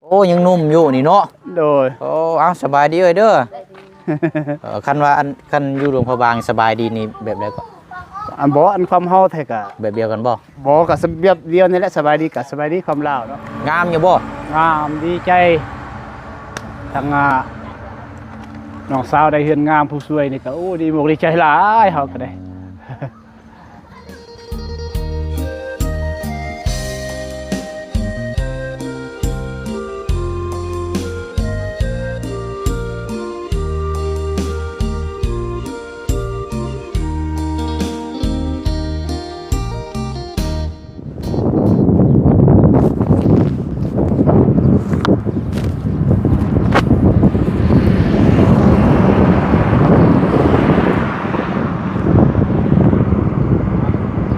ໂອ້ ຍັງໜຸ່ມຢູ່ນີ້ເນາະ. ໂດຍ. ໂອ້ ເອົາ ສະບາຍດີເອີຍເດີ. ເອີ ຄັນວ່າອັນ ຄັນຢູ່ຫຼວງພະບາງສະບາຍດີນີ້ແບບໃດກໍ? ອັນ ບໍ່ ອັນຄວາມເຮົາແທ້ກະ ແບບດຽວກັນບໍ່? ບໍ່ ກະສະບຽບດຽວນີ້ແຫຼະ ສະບາຍດີກະສະບາຍດີຄວາມລາວເນາະ. ງາມຢູ່ບໍ່? ງາມ ດີໃຈ ທັງ ອ່າ ນ້ອງສາວໄດ້ເຮືອນງາມ ຜູ້ຊ່ວຍນີ້ກະ ໂອ້ ດີອົກດີໃຈຫຼາຍ ເຮົາກະໄດ້.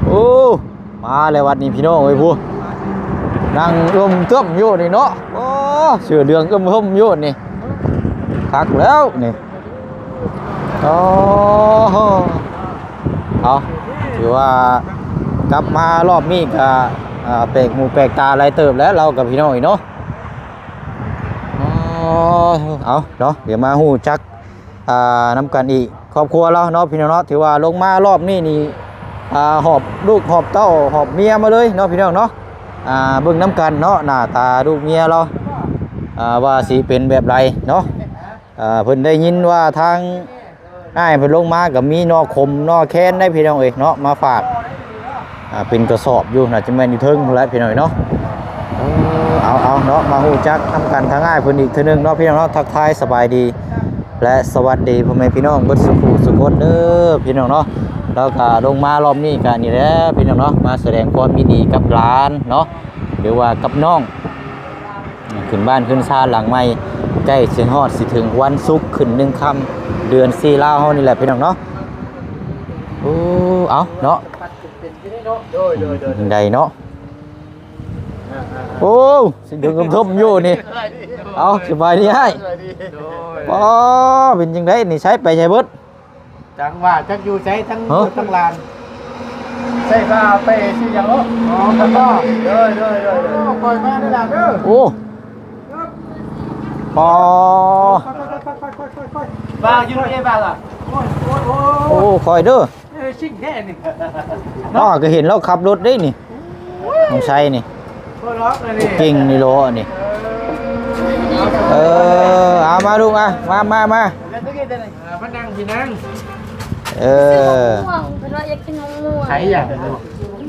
ໂອ້ ມາແລ້ວບັດນີ້ພີ່ນ້ອງເອີຍ ຜູ້ນັ່ງເອີ່ມເຕີ້ມຢູ່ນີ້ເນາະ. ໂອ້ ເສື້ອເຫຼືອງເອີ່ມເຕີ້ມຢູ່ນີ້ ຄັກແລ້ວນີ້. ໂອ້ໂຫ ເອົາ ຖືວ່າກັບມາລອບນີ້ກະ ອ່າ ແປກຫູແປກຕາຫຼາຍເຕີບແລ້ວ ລາວກັບພີ່ນ້ອງອີກເນາະ. ອໍ ເອົາເນາະ ດຽວມາຮູ້ຈັກ ອ່າ ນຳກັນອີກ ຄອບຄົວລາວເນາະ ພີ່ນ້ອງເນາະ. ຖືວ່າລົງມາລອບນີ້ນີ້ ອ່າ ຫອບລູກຫອບເຕົ້າຫອບເມຍມາເລີຍເນາະ ພີ່ນ້ອງເນາະ. ອ່າ ເບິ່ງນຳກັນເນາະ ໜ້າຕາລູກເມຍລາວ ອ່າ ວ່າຊິເປັນແບບໃດເນາະ. ອ່າ ເພິ່ນໄດ້ຍິນວ່າທາງອ້າຍເພິ່ນລົງມາກະມີໜໍ່ຂົມໜໍ່ແຄນໄດ໋ພີ່ນ້ອງເອີຍເນາະ ມາຝາກ ອ່າ ເປັນກະສອບຢູ່ ໜ້າຈະແມ່ນຢູ່ເທິງພຸ້ນແຫຼະພີ່ນ້ອງເອີຍເນາະ. ເອີ ເອົາ ເອົາເນາະ ມາຮູ້ຈັກນຳກັນທາງອ້າຍເພິ່ນອີກເທື່ອໜຶ່ງເນາະ ພີ່ນ້ອງເນາະ. ທັກທາຍສະບາຍດີ ແລະ ສະຫວັດດີພໍ່ແມ່ພີ່ນ້ອງເບິດສູ່ຜູ້ສູ່ຄົນເດີພີ່ນ້ອງເນາະ. ລາວກະລົງມາລອບນີ້ກະນີ້ແຫຼະພີ່ນ້ອງເນາະ ມາສະແດງຄວາມຍິນດີກັບຫຼານເນາະ ຫຼືວ່າກັບນ້ອງ ຂຶ້ນບ້ານຂຶ້ນຊານຫຼັງໃໝ່ ໃກ້ຊິຮອດຊິເຖິງວັນສຸກຂຶ້ນໜຶ່ງຄ່ຳ ເດືອນສີ່ລາວເຮົານີ້ແຫຼະພີ່ນ້ອງເນາະ. ໂອ້ ເອົາເນາະ ໂດຍ ໂດຍ ໂດຍ ຈັ່ງໃດເນາະ. ໂອ້ ຊິເຖິງເຖິມຢູ່ນີ້. ເອົາ ສະບາຍດີອ້າຍ. ໂດຍ. ອໍ ເປັນຈັ່ງໃດນີ້ ໃສໄປໃສເບິດ? ຈັງວ່າຈັກຢູ່ໃສ ທັງ ຮະ? ລູກທັງຫຼານ. ໃສ່ຜ້າໄປຊື້ຫຍັງເນາະ? ອໍ ມັນບໍ່? ໂດຍ ໂດຍ ໂດຍ ໂດຍ. ໂອ້ ຄ່ອຍມາເດີຫຼານເດີ. ໂອ້ ອໍ ບ່າວຢູ່ເດ້ບ່າວລະ. ໂອ້ຍ ໂອ້ຍ ໂອ້ຍ ໂອ້ ຄ່ອຍເດີ. ເອີ ຊິງແທ້ນີ້. ອໍ ກະເຫັນລາວຂັບລົດເດ້ນີ້ ນ້ອງໄຊນີ້ ບໍ່ລັອກອັນນີ້ ເກັ່ງນີ້ໂລອັນນີ້. ເອີ ເອີ ເອົາມາລູກ ມາ ມາ ມາ ມາ ເອີ ມານັ່ງພີ່ນັ່ງ. ເອີ ເພິ່ນວ່າຢາກກິນມະມ່ວງ. ໃຜຢາກມະມ່ວງ?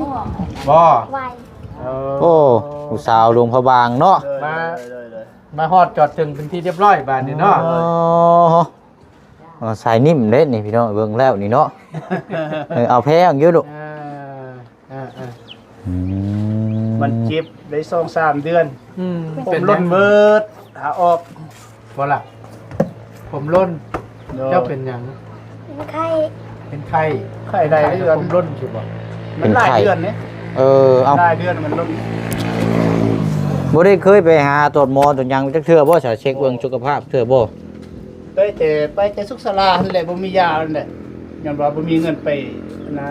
ບໍ່ ບໍ່ ໄວ. ເອີ ໂອ້ ລູກສາວຫຼວງພະບາງເນາະ. ມາ ມາຮອດຈອດເຖິງເປັນທີ່ຮຽບຮ້ອຍບາດນີ້ເນາະ. ອໍ ເອີ ສາຍນິ້ມເດ້ນີ້ພີ່ນ້ອງ ເບິ່ງແລ້ວນີ້ເນາະ. ເອີ ເອົາແພງຢູ່ລູກ. ເອີ ເອີ ເອີ ອືມ ມັນເຈັບໄດ້ສອງສາມເດືອນ. ອືມ ຜົມຫຼົ່ນເບີດ ຫາອອກບໍ່ລະ ຜົມຫຼົ່ນ. ໂດຍ. ເຈົ້າເປັນຫຍັງ? ເປັນໄຂ້. ເປັນໄຂ້ ໄຂ້ຫຼາຍເດືອນ. ຜົມຫຼົ່ນຊິບໍ່? ມັນຫຼາຍເດືອນເດ້. ເອີ ເອົາ ຫຼາຍເດືອນມັນຫຼົ່ນ. ບໍ່ໄດ້ເຄີຍໄປຫາຕອດໝໍຕອດຫຍັງຈັກເທື່ອບໍ່? ສາເຊັກເບິ່ງສຸຂະພາບເທື່ອບໍ່? ໄປແຕ່ ໄປແຕ່ສຸກສາລາຫັ້ນແຫຼະ ບໍ່ມີຢາຫັ້ນແຫຼະ ຍ້ອນວ່າບໍ່ມີເງິນໄປນະ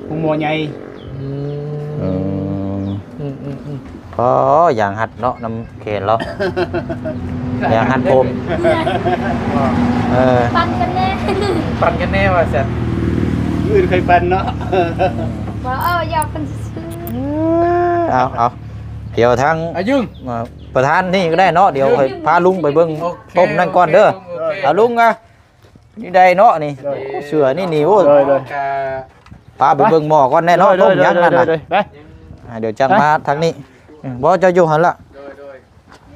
ໂຮງໝໍໃຫຍ່. ອືມ ເອີ ອືມໆໆ ອໍ ຢາງຮັດເນາະ ນຳແຂນລາວ ຢາງຮັດຜົມ. ເອີ ປັ່ນກັນແນ່ ປັ່ນກັນແນ່ວ່າຊັ້ນ ອື່ນຄ່ອຍປັ່ນເນາະ. ບໍ່ ເອົາຢອກກັນຊື່ໆ. ເອົາ ເອົາ ດຽວທາງ ອາຍຸງ ເອີ ປະທານນີ້ກໍໄດ້ເນາະ ດຽວຂ້ອຍພາລຸງໄປເບິ່ງ ໂອເຄ ຕົ້ມນັ້ນກ່ອນເດີ. ໂອເຄ ເອົາລຸງອະ ນີ້ໄດ້ເນາະນີ້. ໂດຍ. ເສື້ອນີ້ນີ້ ໂອ້ຍ ໂດຍ ໂດຍ ກະ ພາໄປເບິ່ງໝໍກ່ອນແນ່ເນາະ. ໂດຍ ຕົ້ມຫຍັງນັ້ນນະ ໂດຍ ໂດຍ ໄປ ອ່າ ດຽວຈັ່ງມາທາງນີ້. ອືມ ບໍ່ ເຈົ້າຢູ່ຫັ້ນລະ. ໂດຍ ໂດຍ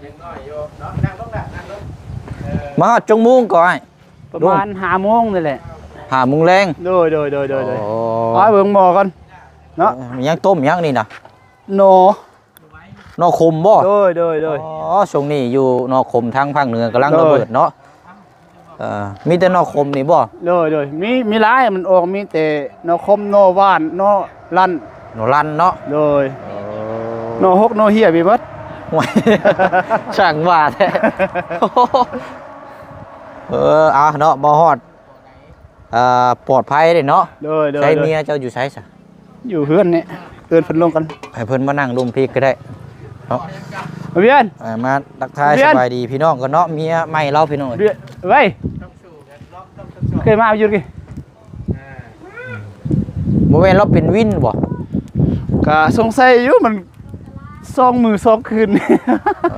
ຍັງນ້ອຍຢູ່ເນາະ ນັ່ງລົງລະ ນັ່ງລົງ. ເອີ ມາຮອດຈັກໂມງກໍອ້າຍ? ປະມານຫ້າໂມງນີ້ແຫຼະ ຫ້າໂມງແລງ. ໂດຍ ໂດຍ ໂດຍ ໂດຍ ໂອ້ ໄປເບິ່ງໝໍກ່ອນເນາະ. ເອີ ຍັງຕົ້ມຫຍັງນີ້ນະ? ໜໍ່ ໜໍ່ຂົມບໍ່? ໂດຍ ໂດຍ ໂດຍ. ອໍ ຊ່ວງນີ້ຢູ່ໜໍ່ຂົມທາງພາກເໜືອກຳລັງ ໂດຍ ລະເບີດເນາະ. ເອີ ມີແຕ່ໜໍ່ຂົມນີ້ບໍ່? ໂດຍ ໂດຍ ມີ ມີຫຼາຍ ມັນອອກມີແຕ່ໜໍ່ຂົມ ໜໍ່ຫວ່ານ ໜໍ່ລັນ ໜໍ່ລັນເນາະ. ໂດຍ. ອໍ ໜໍ່ຫົກ ໜໍ່ເຫ້ຍມີເບິດ. ໂອ້ຍ ຊ່າງວ່າແທ້. ເອີ ເອົາເນາະ ມາຮອດ ອ່າ ປອດໄພເດ້ເນາະ. ໂດຍ ໂດຍ ໃຊ້ເມຍເຈົ້າຢູ່ໃສຊະ? ຢູ່ເຮືອນນີ້ ເອີ້ນເພິ່ນລົງກ່ອນ ໃຫ້ເພິ່ນມານັ່ງລຸ່ມພີກກໍໄດ້ເນາະ. ວຽນ ເອີ ມາທັກທາຍ ວຽນ ສະບາຍດີພີ່ນ້ອງກ່ອນເນາະ ເມຍໃໝ່ລາວພີ່ນ້ອງເອີຍ ວຽນ ເອີຍ ເຄີຍມາຢູ່ກີ້ ບໍ່ແມ່ນລາວເປັນວິນບໍ່? ກະສົງໄສຢູ່ ມັນສອງມື້ສອງຄືນ ເ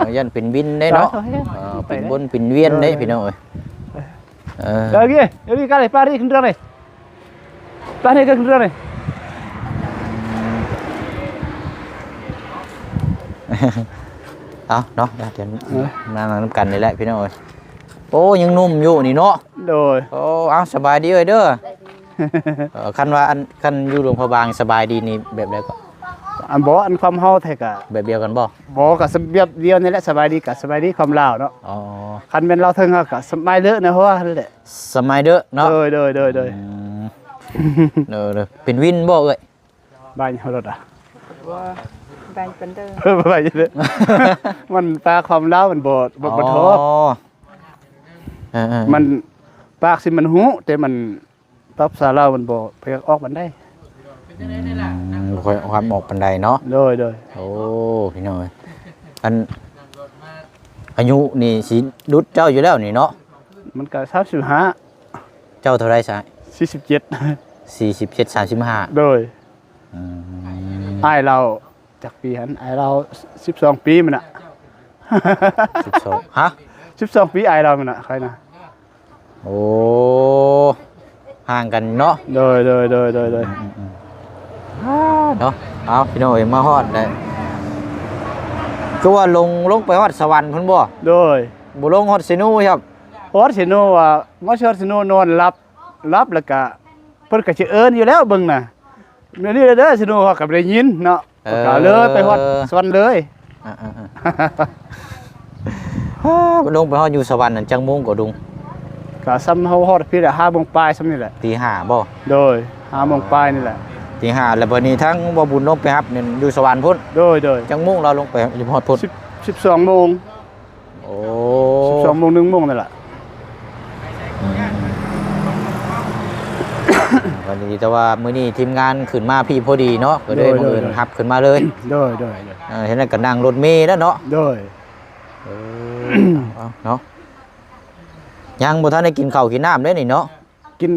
ອີ ຢ້ານເປັນວິນເດ້ເນາະ ເອີ ເປັນວົນເປັນວຽນເດ້ ເອີ ພີ່ນ້ອງເອີຍ ເອີ ເອີ ເອີ ເອີ ປາຣີຂຶ້ນເຮືອນເລີຍ ປາຣີຂຶ້ນເຮືອນເລີຍ ເອົາເນາະ ດຽວ ເອີ ນັ່ງນຳກັນນີ້ແຫຼະພີ່ນ້ອງເອີຍ ໂອ້ ຍັງໜຸ່ມຢູ່ນີ້ເນາະ ໂດຍ ໂອ້ ເອົາ ສະບາຍດີເອີຍເດີ ເອີ ຄັນວ່າອັນ ຄັນຢູ່ຫຼວງພະບາງສະບາຍດີນີ້ແບບໃດກໍ? ອັນ ບໍ່ ອັນຄວາມເຮົາແທ້ກະ ແບບດຽວກັນບໍ່? ບໍ່ ກະສະບຽບດຽວນີ້ແຫຼະ ສະບາຍດີກະສະບາຍດີຄວາມລາວເນາະ ອໍ ຄັນແມ່ນລາວເທິງເຮົາກະສະບາຍເລີເນາະ ເຮົາວ່າຫັ້ນແຫຼະ ສະບາຍເດີເນາະ ໂດຍ ໂດຍ ໂດຍ ໂດຍ ອືມ ເດີ ເດີ ເປັນວິນບໍ່ເອີຍ? ບາຍເຮົາລົດອະ ບໍ່ ບາຍເປັນເດີ ເອີ ບາຍເດີ ມັນປາກຄວາມລາວມັນບໍ່ ບໍ່ ບໍ່ທອກ ອໍ ເອີໆ ມັນປາກຊິມັນຮູ້ ແຕ່ມັນ ປາກພາສາລາວມັນບໍ່ ບໍ່ຢາກອອກປານໃດ ອືມ ບໍ່ຄ່ອຍຄວາມອອກປານໃດເນາະ ໂດຍ ໂດຍ ໂອ້ ພີ່ນ້ອງເອີຍ ອັນ ອາຍຸນີ້ຊິດຸດເຈົ້າຢູ່ແລ້ວນີ້ເນາະ ມັນກະສາມສິບຫ້າ ເຈົ້າເທົ່າໃດຊະ? ສີ່ສິບເຈັດ ສີ່ສິບເຈັດ ສາມສິບຫ້າ ໂດຍ ອືມ ອ້າຍລາວຈັກປີຫັ້ນ? ອ້າຍລາວສິບສອງປີມັນນະ ສິບສອງ ຮະ? ສິບສອງປີອ້າຍລາວມັນນະ ຂ້ອຍນະ ໂອ້ ຫ່າງກັນເນາະ ໂດຍ ໂດຍ ອືມໆ ເນາະ ເອົາ ພີ່ນ້ອງເອີຍ ມາຮອດແລ້ວ ຄືວ່າລົງ ລົງໄປຮອດສະຫວັນພຸ້ນບໍ່? ໂດຍ ບໍ່ລົງຮອດເຊໂນຊ້ຳ? ຮອດເຊໂນວ່າ ມາຮອດເຊໂນນອນຫຼັບ ຫຼັບແລ້ວກະ ເພິ່ນກະຊິເອີ້ນຢູ່ແລ້ວເບິ່ງນະ ແນວນີ້ເດີ ຊິໂນເຮົາກໍບໍ່ໄດ້ຍິນເນາະ ເອີ ເພິ່ນກໍເລີຍໄປຮອດສະຫວັນເລີຍ ອ່າໆໆ ລົງໄປຮອດຢູ່ສະຫວັນນັ້ນຈັກໂມງກໍລຸງ? ກໍສ່ຳເຮົາຮອດພີ້ແຫຼະ ຫ້າໂມງປາຍສ່ຳນີ້ແຫຼະ ຕີຫ້າບໍ່? ໂດຍ ຫ້າໂມງປາຍນີ້ແຫຼະ ຕີຫ້າ ແລ້ວບັດນີ້ທາງບ່າວບຸນລົງໄປຮັບນັ້ນຢູ່ສະຫວັນພຸ້ນ? ໂດຍໆ ຈັກໂມງລາວລົງໄປຮອດພຸ້ນ? ສິບ ສິບສອງໂມງ. ໂອ້ ສິບສອງໂມງ ໜຶ່ງໂມງນີ້ແຫຼະ ອືມ ກໍດີແຕ່ວ່າມື້ນີ້ທີມງານຂຶ້ນມາພີ້ພໍດີເນາະ ກໍເລີຍ ໂດຍ ບັງເອີນ ໂດຍ ຮັບຂຶ້ນມາເລີຍ ໂດຍ ໂດຍ ໂດຍ ເອີ ເຮັດໃຫ້ກໍນັ່ງລົດເມແລ້ວເນາະ ໂດຍ ເອີ ເອົາເນາະ ຍັງບໍ່ທັນໄດ້ກິນເຂົ້າກິນນ້ຳເດ້ນີ້ເນາະ. ກິນ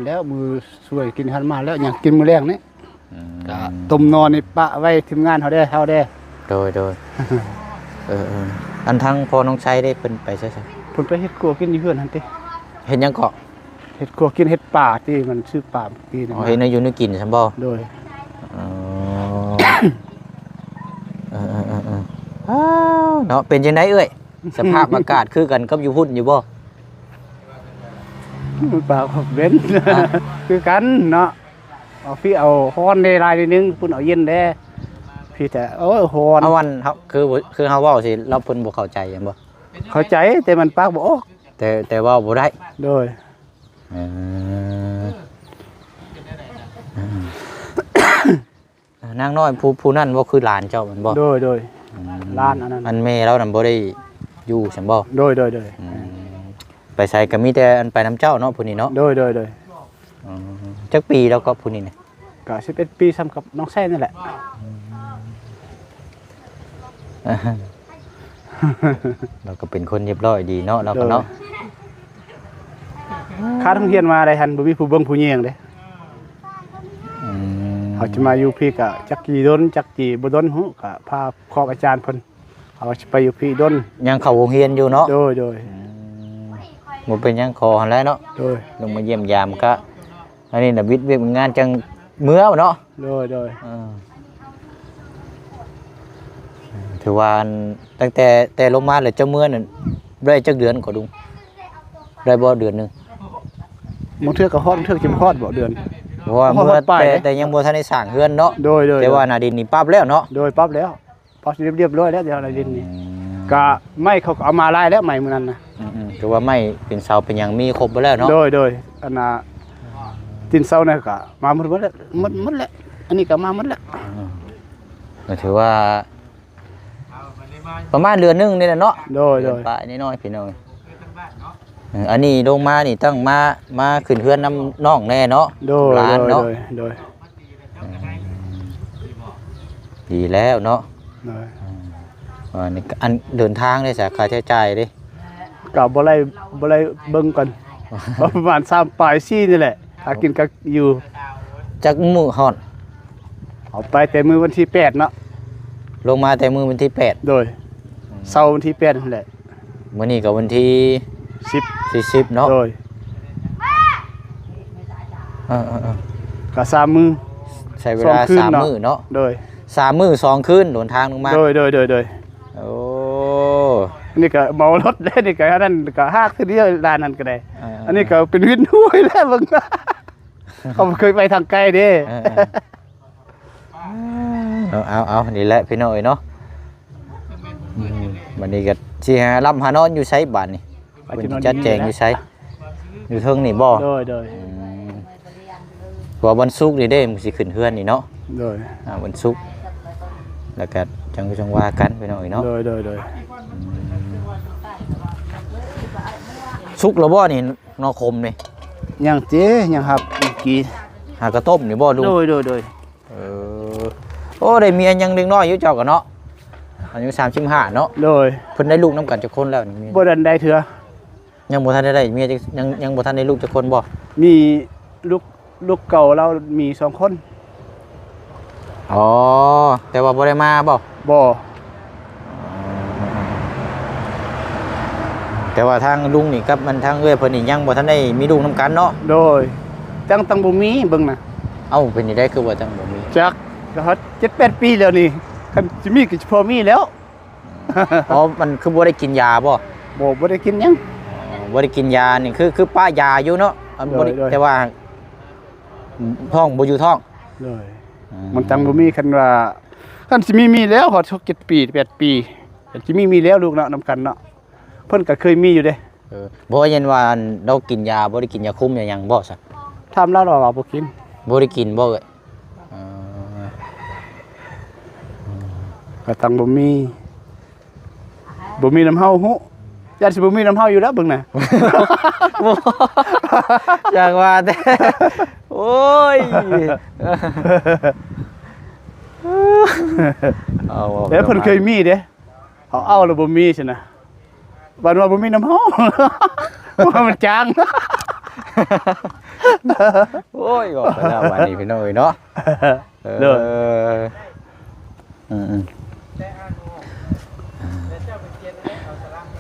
ແລ້ວ ມື້ຊ່ວຍກິນຫັ້ນມາແລ້ວ ຍັງກິນມື້ແລງນີ້ ອືມ ກະຕົ້ມໜໍ່ນີ້ປະໄວ້ທີມງານເຮົາແດ່ ເຮົາແດ່ ໂດຍ ໂດຍ ເອີໆ ອັນທາງພໍ່ນ້ອງໄຊເດ້ ເພິ່ນໄປໃສຊະ? ເພິ່ນໄປເຮັດຄົວກິນຢູ່ເຮືອນຫັ້ນຕິ ເຮັດຫຍັງເກາະ? ເຮັດຄົວກິນ ເຮັດປາຕິ ມັນຊື້ປາກິນ ອໍ ເຮັດແນວຢູ່ແນວກິນຊັ້ນບໍ່? ໂດຍ ເອີ ເອີໆໆໆ ອ້າວ ເນາະ ເປັນຈັ່ງໃດເອື້ອຍ? ສະພາບອາກາດຄືກັນກັບຢູ່ພຸ້ນຢູ່ບໍ່? ມັນປາກເປັນ ຮະ? ຄືກັນເນາະ ເອົາພີ້ເອົາຮ້ອນແດ່ຫຼາຍໜ້ອຍໜຶ່ງ ພຸ້ນເອົາເຢັນແດ່ ພີ້ແຕ່ ໂອ້ຍ ຮ້ອນ ເອົາອັນ ເຮົາ ຄື ຄືເຮົາເວົ້າຊິ ລາວເພິ່ນບໍ່ເຂົ້າໃຈແມ່ນບໍ່? ເຂົ້າໃຈ ແຕ່ມັນປາກບໍ່ອອກ ແຕ່ ແຕ່ເວົ້າບໍ່ໄດ້ ໂດຍ ເອີ ເອີ ນາງນ້ອຍຜູ້ ຜູ້ນັ້ນບໍ່ ຄືຫຼານເຈົ້າແມ່ນບໍ່? ໂດຍ ໂດຍ ອືມ ຫຼານອັນນັ້ນ ອັນແມ່ລາວນັ້ນບໍ່ໄດ້ຢູ່ຊັ້ນບໍ່? ໂດຍ ໂດຍ ໂດຍ ອືມ ໄປໃສກໍມີແຕ່ອັນໄປນຳເຈົ້າເນາະ ຜູ້ນີ້ເນາະ ໂດຍ ໂດຍ ໂດຍ ອືມ ຈັກປີແລ້ວກໍຜູ້ນີ້ນະ? ກໍສິບເອັດປີ ສ່ຳກັບນ້ອງແຊນນີ້ແຫຼະ ອືມ ລາວກໍເປັນຄົນຮຽບຮ້ອຍດີເນາະ ລາວກໍເນາະ ໂດຍ ຄາດໂຮງຮຽນມາໄດ້ຫັ້ນ ບໍ່ມີຜູ້ເບິ່ງຜູ້ແຍງເດ້ ອືມ ເຮົາຈະມາຢູ່ພີ້ກະຈັກຈີ່ດົນ ຈັກຈີ່ບໍ່ດົນ ຮູ້ ກະພາຄອບອາຈານເພິ່ນ ເຮົາຊິໄປຢູ່ພີ້ດົນ ຍັງເຂົ້າໂຮງຮຽນຢູ່ເນາະ ໂດຍ ໂດຍ ອືມ ບໍ່ເປັນຫຍັງ ຂໍຫັ້ນແຫຼະເນາະ ໂດຍ ລົງມາຢ້ຽມຢາມກະ ອັນນີ້ນະ ວິດວຽກງານຈັ່ງເມືອເນາະ ໂດຍ ໂດຍ ເອີ ຖືວ່າອັນ ຕັ້ງແຕ່ ແຕ່ລົງມາແລ້ວເຈົ້າເມືອນັ້ນ ໄດ້ຈັກເດືອນກໍລຸງ? ໄດ້ບໍ່ເດືອນໜຶ່ງ? ບາງເທື່ອກໍຮອດ ບາງເທື່ອກໍບໍ່ຮອດບໍ່ເດືອນ ເພາະວ່າເມືອແຕ່ ແຕ່ຍັງບໍ່ທັນໄດ້ສ້າງເຮືອນເນາະ ໂດຍ ໂດຍ ແຕ່ວ່າໜ້າດິນນີ້ປັບແລ້ວເນາະ ໂດຍ ປັບແລ້ວ ປັບຮຽບ ຮຽບຮ້ອຍແລ້ວ ດຽວໜ້າດິນນີ້ ອືມ ກະໄມ້ເຂົາກໍເອົາມາຫຼາຍແລ້ວ ໄມ້ມື້ນັ້ນນະ ອືມໆ ຖືວ່າໄມ້ເປັນເສົາເປັນຫຍັງມີຄົບໝົດແລ້ວເນາະ ໂດຍ ໂດຍ ອັນນ່າ ຕີນເສົານັ້ນກະມາໝົດ ໝົດແລ້ວ ໝົດ ໝົດແລ້ວ ອັນນີ້ກໍມາໝົດແລ້ວ ອືມ ກໍຖືວ່າ ປະມານເດືອນໜຶ່ງນີ້ແຫຼະເນາະ ໂດຍ ເດືອນ ໂດຍ ປາຍນ້ອຍໆ ພີ່ນ້ອງ ເອີ ອັນນີ້ລົງມານີ້ຕ້ອງມາ ມາຂຶ້ນເຮືອນນຳນ້ອງແດ່ເນາະ ໂດຍ ຫຼານເນາະ ໂດຍ ໂດຍ ອືມ ດີແລ້ວເນາະ ໂດຍ ອືມ ອັນນີ້ ອັນເດີນທາງເດ້ຊະ ຄ່າໃຊ້ຈ່າຍເດ້? ກໍບໍ່ໄດ້ ບໍ່ໄດ້ເບິ່ງກ່ອນ ປະມານສາມປາຍ ສີ່ນີ້ແຫຼະ ຫາກິນກໍຢູ່. ຈັກມື້ຮອດ? ເອົາໄປແຕ່ມື້ວັນທີແປດເນາະ ລົງມາແຕ່ມື້ວັນທີແປດ. ໂດຍ ອືມ ເຊົ້າວັນທີແປດຫັ້ນແຫຼະ. ມື້ນີ້ກໍວັນທີສິບ ທີສິບເນາະ. ໂດຍ ເອີໆໆ ກໍສາມມື້ ໃຊ້ເວລາສາມມື້ເນາະ. ໂດຍ ສາມມື້ສອງຄືນ ເດີນທາງລົງມາ. ໂດຍໆໆ ໂອ້ ອັນນີ້ກໍເມົາລົດເດ້ ນີ້ກໍອັນນັ້ນກໍຮາກທີດຽວ ດ້ານນັ້ນກໍໄດ້. ເອີໆໆ ອັນນີ້ກໍເປັນວິນຫ້ວຍແລ້ວເບິ່ງ ເຂົາບໍ່ເຄີຍໄປທາງໄກເດ້. ເອີໆ ເອົາໆໆ ນີ້ແຫຼະພີ່ນ້ອງເອີຍເນາະ. ອືມ ບັດນີ້ກໍຊິຫາຫຼັບຫານອນຢູ່ໃສບາດນີ້? ເພິ່ນຊິຈັດແຈງຢູ່ໃສ? ຢູ່ເທິງນີ້ບໍ່? ໂດຍໆ ອືມ ເພາະວ່າວັນສຸກນີ້ເດ້ ມັນຊິຂຶ້ນເຮືອນນີ້ເນາະ. ໂດຍ ອ່າ ວັນສຸກ ແລ້ວກໍຈັ່ງ ຈັ່ງວ່າກັນພີ່ນ້ອງເອີຍເນາະ. ໂດຍໆໆ ອືມ ສຸກແລ້ວບໍ່ນີ້ ໜໍ່ຂົມນີ້? ຍັງເຕ ຍັງຮັບອີກກີ ຫາກະຕົ້ມນີ້ບໍ່ລຸງ? ໂດຍໆໆ ເອີ ໂອ້ ໄດ້ເມຍຍັງເດັກນ້ອຍຢູ່ເຈົ້າກໍເນາະ ອາຍຸສາມສິບຫ້າເນາະ. ໂດຍ ເພິ່ນໄດ້ລູກນຳກັນຈັກຄົນແລ້ວນີ້? ບໍ່ທັນໄດ້ເທື່ອ ຍັງບໍ່ທັນໄດ້ ໄດ້ເມຍຈັກ ຍັງ ຍັງບໍ່ທັນໄດ້ລູກຈັກຄົນບໍ່? ມີລູກ ລູກເກົ່າລາວມີສອງຄົນ. ອໍ ແຕ່ວ່າບໍ່ໄດ້ມາບໍ່? ບໍ່. ແຕ່ວ່າທາງລຸງນີ້ກັບມັນ ທາງເອື້ອຍເພິ່ນນີ້ຍັງບໍ່ທັນໄດ້ມີລູກນຳກັນເນາະ? ໂດຍ ຈັ່ງ ຈັ່ງບໍ່ມີເບິ່ງນະ. ເອົ້າ ເປັນຈັ່ງໃດຄືວ່າຈັ່ງບໍ່ມີ? ຈັກ ກໍຮອດເຈັດແປດປີແລ້ວນີ້ ຄັນຊິມີກໍຊິພໍມີແລ້ວ. ອໍ ມັນຄືບໍ່ໄດ້ກິນຢາບໍ່? ບໍ່ ບໍ່ໄດ້ກິນຫຍັງ. ອໍ ບໍ່ໄດ້ກິນຢານີ້ ຄື ຄືປະຢາຢູ່ເນາະ ອັນບໍ່ໄດ້ ໂດຍໆ ແຕ່ວ່າ ອືມ ທ້ອງບໍ່ຢູ່ທ້ອງ. ໂດຍ ອືມ ມັນຈັ່ງບໍ່ມີ ຄັນວ່າ ຄັນຊິມີ ມີແລ້ວ ຮອດຫົກເຈັດປີ ແປດປີ ຄັນຊິມີ ມີແລ້ວລູກເນາະ ນຳກັນເນາະ. ເພິ່ນກໍເຄີຍມີຢູ່ເດ້. ເອີ ບໍ່ ເຫັນວ່າອັນ ລາວກິນຢາ ບໍ່ໄດ້ກິນຢາຄຸມຢາຫຍັງບໍ່ຊະ? ຖາມລາວ ລາວວ່າບໍ່ກິນ. ບໍ່ໄດ້ກິນບໍ່ເອີຍ? ເອີ ອືມ ກໍຕັ້ງບໍ່ມີ ບໍ່ມີນຳເຮົາຮູ້ ຢ້ານຊິບໍ່ມີນຳເຮົາຢູ່ແລ້ວເບິ່ງນະ. ບໍ່ ຢາກວ່າແຕ່ ໂອ້ຍ ເອົາ ເດ້ ເພິ່ນເຄີຍມີເດ້. ເຮົາເອົາແລ້ວບໍ່ມີຊີ້ນະ ບັດວ່າບໍ່ມີນຳເຮົາ ວ່າມັນຈ້າງ. ໂອ້ຍ ອອກໄປແລ້ວບັດນີ້ພີ່ນ້ອງເອີຍເນາະ. ເອີ ໂດຍ ອືມໆ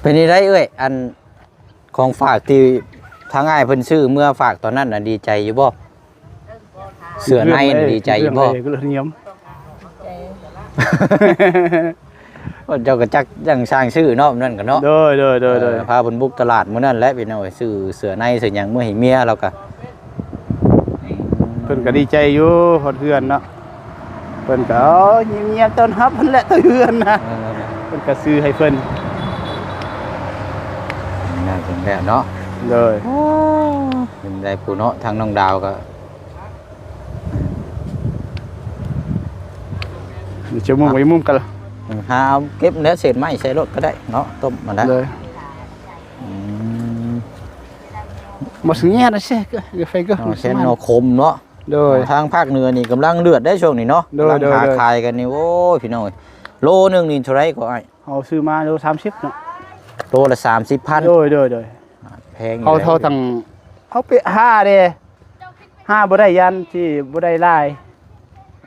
ເປັນຈັ່ງໃດເອື້ອຍ ອັນ ຂອງຝາກທີ່ທາງອ້າຍເພິ່ນຊື້ເມືອຝາກຕອນນັ້ນນະ ດີໃຈຢູ່ບໍ່? ເສື້ອໃນນະ ດີໃຈຢູ່ບໍ່? ເຈົ້າກໍຈັກຈັ່ງຊ່າງຊື້ເນາະ ນັ້ນກໍເນາະ. ໂດຍໆໆໆ ເອີ ພາເພິ່ນບຸກຕະຫຼາດມື້ນັ້ນແຫຼະພີ່ນ້ອງເອີຍ ຊື້ເສື້ອໃນເສື້ອຫຍັງມາໃຫ້ເມຍລາວກະ ເພິ່ນກໍດີໃຈຢູ່ ຮອດເຮືອນເນາະ. ເພິ່ນກໍ ໂອ້ ຍິ້ມແຍ້ມຕ້ອນຮັບຫັ້ນແຫຼະ ແຕ່ເຮືອນນະ. ເອີ ເພິ່ນກໍຊື້ໃຫ້ເພິ່ນ ນັ້ນເປັນແບບເນາະ. ໂດຍ ໂອ້ ເປັນໄດ້ຜູ້ເນາະ ທາງນ້ອງດາວກໍ ຈະມຸມ ເອົາ ໄປມຸມກັນລະ ຫາເກັບແນວເສດໄມ້ໃສ່ລົດກໍໄດ້ເນາະ ຕົ້ມມາໄດ້. ໂດຍ ອືມ ບໍ່ສະແງນນະເຊ ເອີ ໄຟກໍ ອໍ ແຊນໜໍ່ຂົມເນາະ. ໂດຍ ທາງພາກເໜືອນີ້ກຳລັງເດືອດໄດ໋ຊ່ວງນີ້ເນາະ. ໂດຍ ກຳລັງ ໂດຍ ຫາ ໂດຍ ຂາຍກັນນີ້. ໂອ້ຍ ພີ່ນ້ອງເອີຍ ໂລໜຶ່ງນີ້ເທົ່າໃດກໍອ້າຍ? ເຮົາຊື້ມາໂລສາມສິບເນາະ. ໂລລະສາມສິບພັນ. ໂດຍໆໆ ແພງຢູ່ ເຮົາ ເຮົາຕັ້ງ ເຮົາໄປຫາເດ້ ຫາບໍ່ໄດ້ ຢ້ານຊິບໍ່ໄດ້ຫຼາຍ.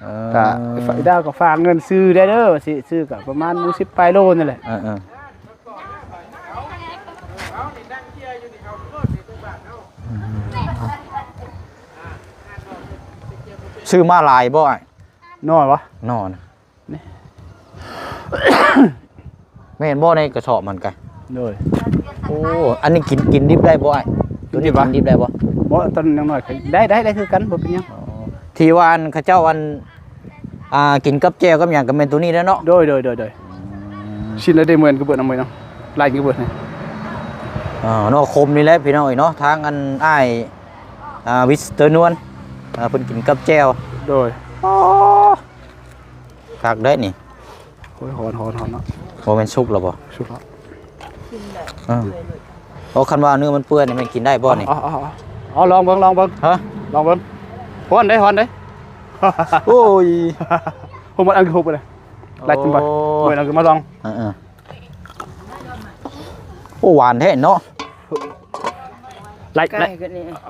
ເອີ ກະດາວກໍຝາກເງິນຊື້ໄດ້ເດີ ຊິຊື້ກໍປະມານສິບປາຍໂລນີ້ແຫຼະ. ເອີໆ ຊື້ມາຫຼາຍບໍ່ອ້າຍ? ໜໍ່ວະ? ໜໍ່ນະ ນີ້ ແມ່ນບໍ່ ໃນກະສອບມັນກະ? ໂດຍ ໂອ້ ອັນນີ້ກິນ ກິນດິບໄດ້ບໍ່ອ້າຍ? ກິນດິບຫວາ? ກິນດິບໄດ້ບໍ່? ບໍ່ ຕອນຍັງນ້ອຍ ໄດ້ ໄດ້ ໄດ້ຄືກັນ ບໍ່ເປັນຫຍັງ. ອໍ ທີ່ວ່າອັນເຂົາເຈົ້າອັນ ອ່າ ກິນກັບແຈ່ວກັບຫຍັງກໍແມ່ນໂຕນີ້ແຫຼະເນາະ? ໂດຍໆໆໆ ອືມ ຊິນລະໄດ້ເໝືອນກັບເບີດ ເອົາເໝືອນເນາະ ຫຼາຍກັບເບີດ. ອ່າ ໜໍ່ຂົມນີ້ແຫຼະພີ່ນ້ອງເອີຍເນາະ ທາງອັນອ້າຍ ອ່າ ມິສເຕີນວນ ອ່າ ເພິ່ນກິນກັບແຈ່ວ. ໂດຍ ອໍ ຄັກເດ້ນີ້. ໂອ້ຍ ຮ້ອນໆໆ ເນາະ. ບໍ່ແມ່ນສຸກແລ້ວບໍ່? ສຸກແລ້ວ. ເອີ ໂອ້ ຄັນວ່າເນື້ອມັນເປື່ອຍນີ້ແມ່ນກິນໄດ້ບໍ່ນີ້? ເອົາ ເອົາ ເອົາ ເອົາ ລອງເບິ່ງ ລອງເບິ່ງ. ຮະ? ລອງເບິ່ງ. ຮ້ອນເດ້ ຮ້ອນເດ້. ໂອ້ຍ ໂຫ ມັນອັນຄືຮົບເລີຍ. ໄລ່ຂຶ້ນໄປ ໂອ້ຍ ໂອ້ຍ ເອົາຂຶ້ນມາລອງ ເອີໆ ໂອ້ ຫວານແທ້ເນາະ ໄລ່ ໄລ່ ເ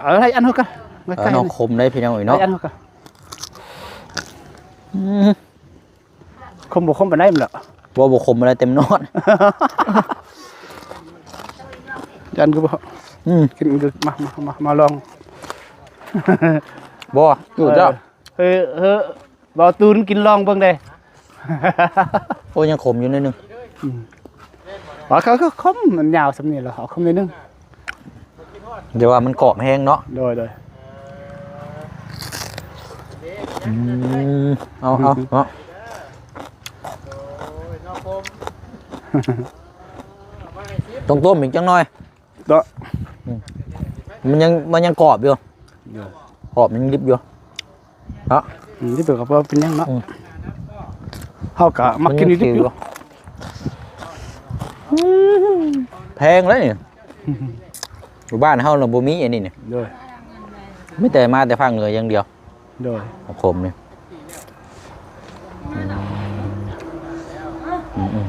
ອີ ໄລ່ອັນເຮົາກະ ເອີ ເນາະ ຂົມເດ້ພີ່ນ້ອງເອີຍເນາະ ໄລ່ອັນເຮົາກະ ອືມ ຂົມບໍ່ຂົມປານໃດມັນລະ ບໍ່ ບໍ່ຂົມປານໃດ ເຕັມໜອດ ຢ້ານຄືບໍ່ ອືມ ກິນ ມາ ມາ ມາ ມາລອງ ບໍ່ ຢູ່ເຈົ້າ ເອີ ເອີ ເອີ ບໍ່ ຕູນກິນລອງເບິ່ງເດ້ ໂອ້ ຍັງຂົມຢູ່ໜ້ອຍໜຶ່ງ ອືມ ວ່າເຂົາ ເຂົາຂົມ ມັນຍາວສ່ຳນີ້ລະ ເອົາຂົມໜ້ອຍໜຶ່ງ ແຕ່ວ່າມັນກອບແຮງເນາະ ໂດຍ ໂດຍ ອືມ ເອົາ ເອົາ ເນາະ ຕ້ອງຕົ້ມອີກຈັກໜ່ອຍ ເນາະ ອືມ ມັນຍັງ ມັນຍັງກອບຢູ່ ໂດຍ ກອບ ມັນຍັງດິບຢູ່ເນາະ ອືມ ດິບກໍບໍ່ເປັນຫຍັງເນາະ ອືມ ເຮົາກໍມັກກິນດິບຢູ່ ມັນຍັງຂິວຢູ່ ແພງເລີຍນີ້ ຢູ່ບ້ານເຮົາລະບໍ່ມີອັນນີ້ນີ້ ໂດຍ ມີແຕ່ມາແຕ່ພາກເໜືອຢ່າງດຽວ ໂດຍ ຂອງຜົມນີ້ ອືມ ອືມ ອືມ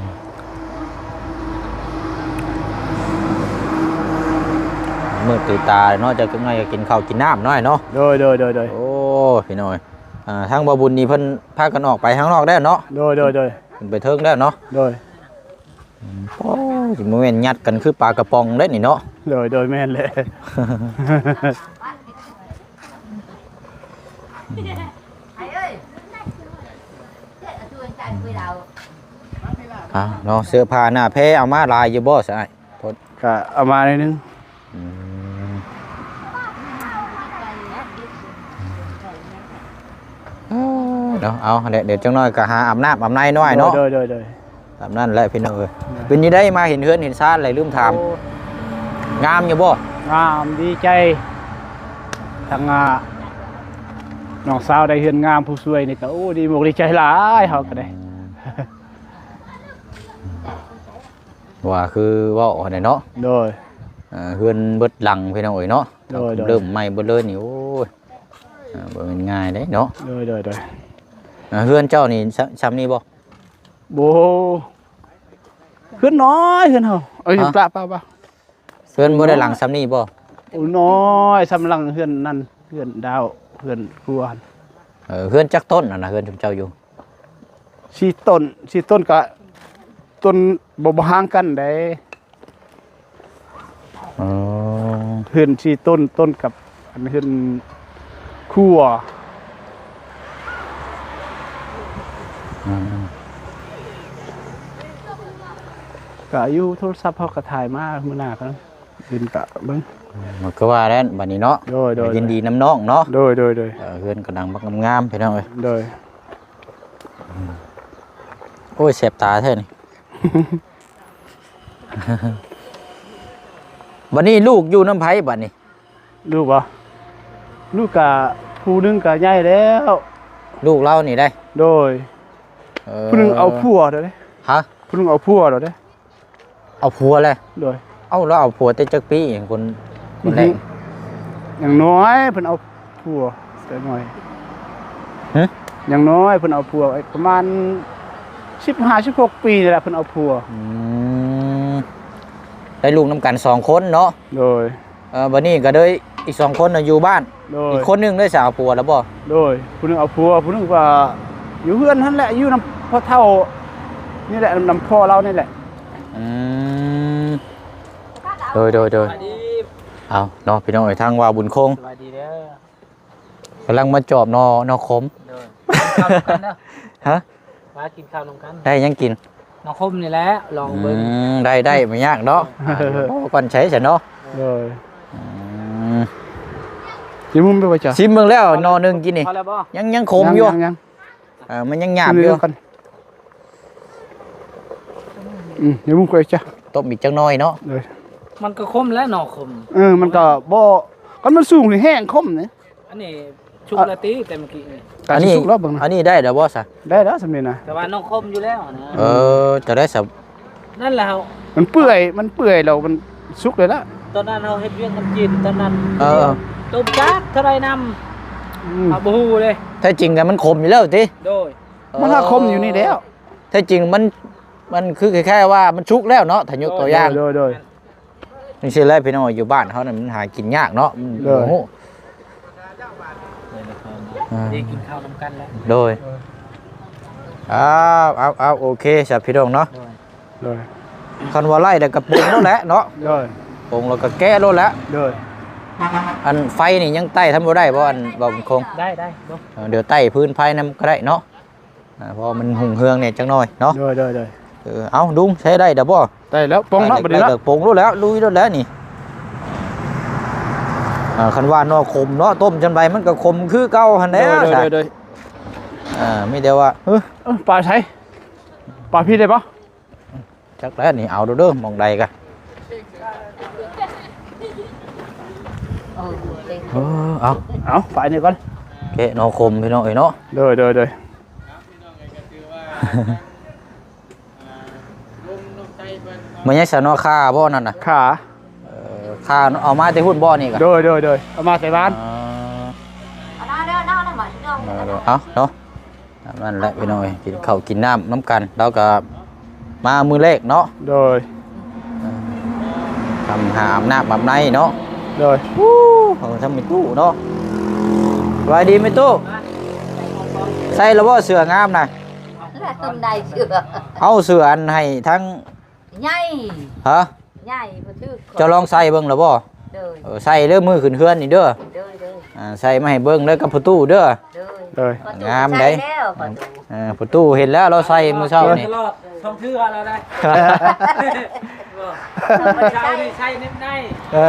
ມືດຕື່ນຕາເນາະ ຈັກໜ້ອຍກໍກິນເຂົ້າກິນນ້ຳໜ້ອຍເນາະ ໂດຍ ໂດຍ ໂດຍ ໂດຍ ໂອ້ ພີ່ນ້ອງເອີຍ ອ່າ ທາງບ່າວບຸນນີ້ເພິ່ນພາກັນອອກໄປທາງນອກແລ້ວເນາະ ໂດຍ ໂດຍ ໂດຍ ເພິ່ນໄປເທິງແລ້ວເນາະ ໂດຍ ອືມ ໂອ້ຍ ບໍ່ແມ່ນຍັດກັນຄືປາກະປ໋ອງເດ້ນີ້ເນາະ ໂດຍ ໂດຍ ແມ່ນແຫຼະ ອືມ ອ່າ ເນາະ ເສື້ອຜ້າໜ້າແພເອົາມາຫຼາຍຢູ່ບໍ່ຊະອ້າຍ? ກະເອົາມາໜ້ອຍໜຶ່ງ ອືມ ເອີ ເນາະ ເອົາແຫຼະ ດຽວຈັກໜ້ອຍກໍຫາອາບນ້ຳອາບໃນໜ້ອຍເນາະ ໂດຍ ໂດຍ ໂດຍ ຕາມນັ້ນແຫຼະພີ່ນ້ອງເອີຍ ເປັນຈັ່ງໃດມາເຫັນເຮືອນເຫັນຊານແລ້ວລືມຖາມ ໂອ້ ງາມຢູ່ບໍ່? ງາມ ດີໃຈ ທັງ ອ່າ ນ້ອງສາວໄດ້ເຮືອນງາມ ຜູ້ຊ່ວຍນີ້ກໍ ໂອ້ ດີອົກດີໃຈຫຼາຍ ເຮົາກໍໄດ້ ອືມ ວ່າຄືເວົ້າຫັ້ນແຫຼະເນາະ ໂດຍ ເອີ ເຮືອນເບິດຫຼັງພີ່ນ້ອງເອີຍເນາະ ໂດຍ ໂດຍ ເລີ່ມໃໝ່ເບິດເລີຍນີ້ ໂອ້ຍ ເອີ ບໍ່ແມ່ນງ່າຍເດ້ເນາະ ໂດຍ ໂດຍ ໂດຍ ເອີ ເຮືອນເຈົ້ານີ້ ຊ- ຊ່ຳນີ້ບໍ່? ບໍ່ ເຮືອນນ້ອຍ ເຮືອນເຮົາ ເອີຍ ຮະ? ປະ ປະ ປະ ເຮືອນບໍ່ໄດ້ຫຼັງຊ່ຳນີ້ບໍ່? ໂອ້ ນ້ອຍ ຊ່ຳຫຼັງເຮືອນນັ້ນ ເຮືອນດາວ ເຮືອນຄົວຫັ້ນ ເອີ ເຮືອນຈັກຕົ້ນຫັ້ນນະ ເຮືອນຊຸມເຈົ້າຢູ່? ສີ່ຕົ້ນ ສີ່ຕົ້ນກະ ຕົ້ນບໍ່ ບໍ່ຫ່າງກັນໃດ ອໍ ເຮືອນສີ່ຕົ້ນ ຕົ້ນກັບອັນເຮືອນຄົວ ອືມ ກະຢູ່ໂທລະສັບເຮົາກະຖ່າຍມາມື້ໜ້າກັນ ເຫັນກະເບິ່ງ ມັນກໍວ່າແລ້ວບັດນີ້ເນາະ ໂດຍ ໂດຍ ຍິນດີນຳນ້ອງເນາະ ໂດຍ ໂດຍ ໂດຍ ເອີ ເຮືອນກະດັງບັກງາມໆ ພີ່ນ້ອງເອີຍ ໂດຍ ອືມ ໂອ້ຍ ແສບຕາແທ້ນີ້ ບັດນີ້ລູກຢູ່ນຳໃຜບັດນີ້? ລູກບໍ່? ລູກກະ ຜູ້ໜຶ່ງກະໃຫຍ່ແລ້ວ ລູກລາວນີ້ໄດ໋ ໂດຍ ເອີ ຜູ້ໜຶ່ງເອົາຜົວແລ້ວເດ້ ຮະ? ຜູ້ໜຶ່ງເອົາຜົວແລ້ວເດ້ ເອົາຜົວແລ້ວ ໂດຍ ເອົາ ລາວເອົາຜົວແຕ່ຈັກປີ? ຄົນ ຄົນແລກ ອືຮຶ ຍັງນ້ອຍ ເພິ່ນເອົາຜົວແຕ່ນ້ອຍ ຮະ? ຍັງນ້ອຍ ເພິ່ນເອົາຜົວປະມານສິບຫ້າ ສິບຫົກປີນີ້ແຫຼະ ເພິ່ນເອົາຜົວ ອືມ ໄດ້ລູກນຳກັນສອງຄົນເນາະ ໂດຍ ເອີ ບັດນີ້ກໍເລີຍອີກສອງຄົນນະຢູ່ບ້ານ ໂດຍ ອີກຄົນໜຶ່ງໄດ້ສາວຜົວແລ້ວບໍ່? ໂດຍ ຜູ້ໜຶ່ງເອົາຜົວ ຜູ້ໜຶ່ງກໍຢູ່ເຮືອນຫັ້ນແຫຼະ ຢູ່ນຳພໍ່ເຖົ້ານີ້ແຫຼະ ນຳ ນຳພໍ່ລາວນີ້ແຫຼະ ອືມ ໂດຍ ໂດຍ ໂດຍ ສະບາຍດີ ເອົາເນາະ ພີ່ນ້ອງເອີຍ ທາງວ່າບຸນຄົງ ສະບາຍດີເດີ ກຳລັງມາຈອບໜໍ່ ໜໍ່ຂົມ ໂດຍ ກິນເຂົ້ານຳກັນເດີ ຮະ? ມາກິນເຂົ້ານຳກັນ ໄດ້ຫຍັງກິນ? ໜໍ່ຂົມນີ້ແຫຼະ ລອງເບິ່ງ ອືມ ໄດ້ ໄດ້ ບໍ່ຍາກເນາະ ເອີ ໂອ້ ກ່ອນໃຊ້ຊະເນາະ ໂດຍ ອືມ ຊິມເບິ່ງແລ້ວໜໍ່ໜຶ່ງກິນນີ້ ພໍແລ້ວບໍ່? ຍັງ ຍັງຂົມຢູ່ ຍັງ ຍັງ ເອີ ມັນຍັງຫຍາບຢູ່ ອືມ ດຽວມຶງຄ່ອຍຈ້ະ ຕົ້ມອີກຈັກໜ້ອຍເນາະ ໂດຍ ມັນກໍຂົມແຫຼະໜໍ່ຂົມ ເອີ ມັນກໍບໍ່ ຄັນມັນສູງນີ້ແຮງຂົມນີ້ ອັນນີ້ສຸກແລ້ວຕິ ແຕ່ເມື່ອກີ້ນີ້ ອັນນີ້ສຸກແລ້ວເບິ່ງນະ ອັນນີ້ໄດ້ແລ້ວບໍ່ຊະ? ໄດ້ແລ້ວຊ່ຳນີ້ນະ ແຕ່ວ່າໜໍ່ຂົມຢູ່ແລ້ວນະ ເອີ ຈະໄດ້ຊະ ນັ້ນແຫຼະ ມັນເປື່ອຍ ມັນເປື່ອຍແລ້ວມັນສຸກເລີຍລະ ຕອນນັ້ນເຮົາເຮັດວຽກນຳຈີນ ຕອນນັ້ນ ເອີ ຕົ້ມຈັກເທົ່າໃດນຳ ອືມ ເຮົາບໍ່ຮູ້ເດ້ ແທ້ຈິງກໍມັນຂົມຢູ່ແລ້ວຕິ ໂດຍ ມັນຫາຂົມຢູ່ນີ້ແລ້ວ ແທ້ຈິງມັນ ມັນຄືຄ້າຍໆວ່າມັນສຸກແລ້ວເນາະ ຖ້າຍົກຕົວຢ່າງ ໂດຍ ໂດຍ ໂດຍ ຈັ່ງຊີ້ແຫຼະພີ່ນ້ອງ ຢູ່ບ້ານເຮົານັ້ນມັນຫາກິນຍາກເນາະ ມັນ ໂດຍ ບໍ່ຮູ້ ເອີ ໄດ້ກິນເຂົ້ານຳກັນແລ້ວ ໂດຍ ເອີ ອ້າວ ເອົາ ເອົາ ໂອເຄຊະພີ່ນ້ອງເນາະ ໂດຍ ໂດຍ ຄັນວ່າໄລ່ແລ້ວກໍປົງໂລດແຫຼະເນາະ ໂດຍ ປົງແລ້ວກໍແກະໂລດແຫຼະ ໂດຍ ອັນໄຟນີ້ຍັງໄຕ້ທຳບໍ່ໄດ້ບໍ່ ອັນບໍ່ຄົງ ໄດ້ ໄດ້ ເອີ ດຽວໄຕ້ພື້ນໄຟນຳກໍໄດ້ເນາະ ອ່າ ເພາະວ່າມັນຮຸ່ງເຮືອງແດ່ຈັກໜ້ອຍເນາະ ໂດຍ ໂດຍ ໂດຍ ເອີ ເອົາ ລຸງ ໃຊ້ໄດ້ດາບໍ່? ໄດ້ແລ້ວ ປົງເນາະ ໄດ້ ບັດນີ້ເນາະ ເລິກປົງໂລດແລ້ວ ລຸຍໂລດແລ້ວນີ້ ອ່າ ຄັນວ່າໜໍ່ຂົມເນາະ ຕົ້ມຈັ່ງໃດມັນກໍຂົມຄືເກົ່າຫັ້ນແຫຼະ ໂດຍ ໂດຍ ໂດຍ ອ່າ ມີແຕ່ວ່າ ເອີ ເອີ ປາໃສ? ປາພີ້ໄດ້ບໍ່? ຈັກແລ້ວນີ້ ເອົາໂລດເດີ ໝ່ອງໃດກະ ເອີ ເອົາ ເອົາ ປານີ້ກ່ອນ ແກະໜໍ່ຂົມພີ່ນ້ອງເອີຍເນາະ ໂດຍ ໂດຍ ໂດຍ ແມ່ນຫຍັງຊະເນາະ ຂ່າບໍ່ນັ້ນນະ? ຂ່າ ເອີ ຂ່າເອົາມາແຕ່ພຸ້ນບໍ່ນີ້ກະ? ໂດຍ ໂດຍ ໂດຍ ເອົາມາແຕ່ບ້ານ ອໍ ເອົາເນາະ ຕາມນັ້ນແຫຼະພີ່ນ້ອງເອີຍ ກິນເຂົ້າກິນນ້ຳນຳກັນ ລາວກະມາມື້ແລກເນາະ ໂດຍ ເອີ ທຳຫາອາບນ້ຳອາບໃນເນາະ ໂດຍ ເອົາທຳແມ່ຕູ້ເນາະ ສະບາຍດີແມ່ຕູ້ ໃສ່ແລ້ວບໍ່ເສື້ອງາມນະ? ແລ້ວຕົນໃດເສື້ອ ເອົາເສື້ອອັນໃຫ້ທັງ ໃຫຍ່ ຮະ ໃຫຍ່ບໍ່ຖືກ ເຈົ້າລອງໃສ່ເບິ່ງແລ້ວບໍ່? ໂດຍ ເອີ ໃສ່ເດີ ມື້ຂຶ້ນເຮືອນນີ້ເດີ ໂດຍ ໂດຍ ອ່າ ໃສ່ມາໃຫ້ເບິ່ງເດີກັບພໍ່ຕູ້ເດີ ໂດຍ ໂດຍ ພໍ່ຕູ້ ງາມໃດ ໃສ່ແລ້ວພໍ່ຕູ້ ເອີ ພໍ່ຕູ້ເຫັນແລ້ວ ລາວໃສ່ມື້ເຊົ້ານີ້ ຕະຫຼອດ ສອງເທື່ອແລ້ວໄດ໋ ມື້ເຊົ້ານີ້ໃສ່ເນັບໃນ ເອີ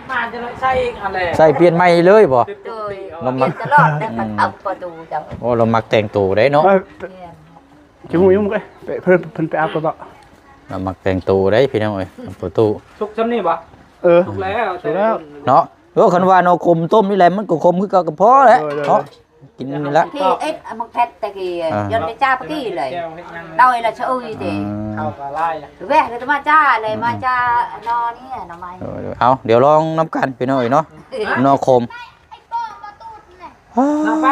ມາຈະໃສ່ອີກຫັ້ນແຫຼະ ໃສ່ປ່ຽນໃໝ່ເລີຍບໍ່? ໂດຍ ລາວມັກ ປ່ຽນຕະຫຼອດ ອືມ ແຕ່ປະຕູເຈົ້າ ໂອ້ ລາວມັກແຕ່ງໂຕໄດ໋ເນາະ ແມ່ນ ຊິຮູ້ຢູ່ ໄປ ເພິ່ນ ເພິ່ນໄປອາບກ່ອນບໍ? ລາວມັກແຕ່ງໂຕໄດ໋ພີ່ນ້ອງເອີຍ ປະຕູ ສຸກຊ່ຳນີ້ບໍ? ເອີ ສຸກແລ້ວ ສຸກແລ້ວ ເນາະ ໂອ້ ຄັນວ່າໜໍ່ຂົມຕົ້ມນີ້ແຫຼະ ມັນກໍຂົມຄືເກົ່າກໍພໍແຫຼະ ໂດຍ ໂດຍ ເນາະ ກິນນີ້ແຫຼະ ທີ່ເອັດໝາກແພັດຕະກີ້ ອ່າ ຍ້ອນໄປຈ້າປະກີ້ເລີຍ ໂດຍລະຊະອຸຍຕິ ອືມ ເຂົ້າກໍຫຼາຍ ແວະກໍມາຈ້າເລີຍ ອືມ ມາຈ້າໜໍ່ນີ້ໜໍ່ໄມ້ ໂດຍ ໂດຍ ເອົາ ດຽວລອງນຳກັນພີ່ນ້ອງເອີຍເນາະ ໜໍ່ຂົມ ນຳໄປ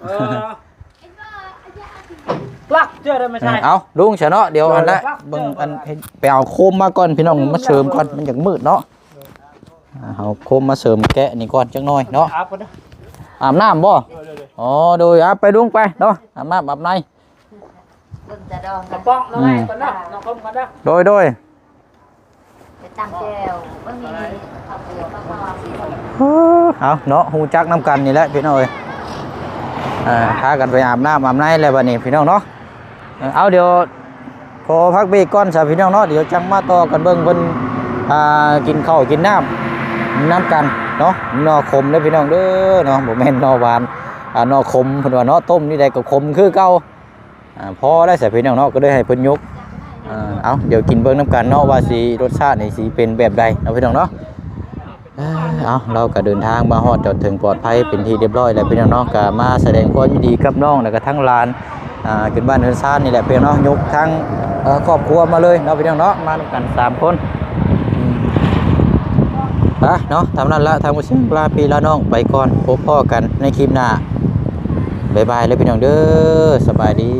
ເອີ ລັກເຈີໄດ້ມາໃສ່ ເອີ ເອົາ ລຸງຊະເນາະ ດຽວອັນລະ ເບິ່ງອັນ ໄປເອົາໂຄມມາກ່ອນພີ່ນ້ອງ ມາເສີມກ່ອນ ມັນຢາກມືດເນາະ ເອົາໂຄມມາເສີມແກະນີ້ກ່ອນຈັກໜ້ອຍເນາະ ອາບນ້ຳບໍ່? ອໍ ໂດຍ ອາບໄປລຸງໄປເນາະ ອາບນ້ຳອາບໃນ ເບິ່ງແຕ່ດອງ ກະປອງເນາະ ອືມ ໄວ້ກ່ອນເນາະ ນ້ອງຄົມກ່ອນເດີ ໂດຍ ໂດຍ ໄປຕຳແຈ່ວ ເບິ່ງນີ້ ເອົາເນາະ ຮູ້ຈັກນຳກັນນີ້ແຫຼະພີ່ນ້ອງເອີຍ ເອີ ພາກັນໄປອາບນ້ຳອາບໃນແລ້ວບັດນີ້ພີ່ນ້ອງເນາະ ເອີ ເອົາ ດຽວຂໍພັກເບຣກກ່ອນຊະພີ່ນ້ອງເນາະ ດຽວຈັ່ງມາຕໍ່ກັນເບິ່ງເພິ່ນ ອ່າ ກິນເຂົ້າກິນນ້ຳນຳກັນເນາະ ໜໍ່ຂົມເດີພີ່ນ້ອງເດີເນາະ ບໍ່ແມ່ນໜໍ່ຫວານ ອ່າ ໜໍ່ຂົມເພິ່ນວ່າເນາະ ຕົ້ມນີ້ໃດກໍຂົມຄືເກົ່າ. ອ່າ ພໍແລ້ວຊະພີ່ນ້ອງເນາະ ກໍເລີຍໃຫ້ເພິ່ນຍົກ ອ່າ ເອົາ ດຽວກິນເບິ່ງນຳກັນເນາະ ວ່າຊິ ລົດຊາດນີ້ຊິເປັນແບບໃດເນາະພີ່ນ້ອງເນາະ ເອີ ເອົາ ເຮົາກໍເດີນທາງມາຮອດຈອດເຖິງປອດໄພເປັນທີ່ຮຽບຮ້ອຍແລ້ວພີ່ນ້ອງເນາະ ກໍມາສະແດງຄວາມຍິນດີກັບນ້ອງ ແລ້ວກໍທັງຫຼານ ອ່າ ຂຶ້ນບ້ານເຮືອນຊານນີ້ແຫຼະພີ່ນ້ອງເນາະ ຍົກທັງ ເອີ ຄອບຄົວມາເລີຍເນາະພີ່ນ້ອງເນາະ ມານຳກັນສາມຄົນ ອືມ ໄປເນາະ ເທົ່ານັ້ນລະ ທາງບໍ່ສຽງລາພີ່ລານ້ອງໄປກ່ອນ ພົບພໍ້ກັນໃນຄລິບໜ້າ ບາຍບາຍເດີພີ່ນ້ອງເດີ ສະບາຍດີ.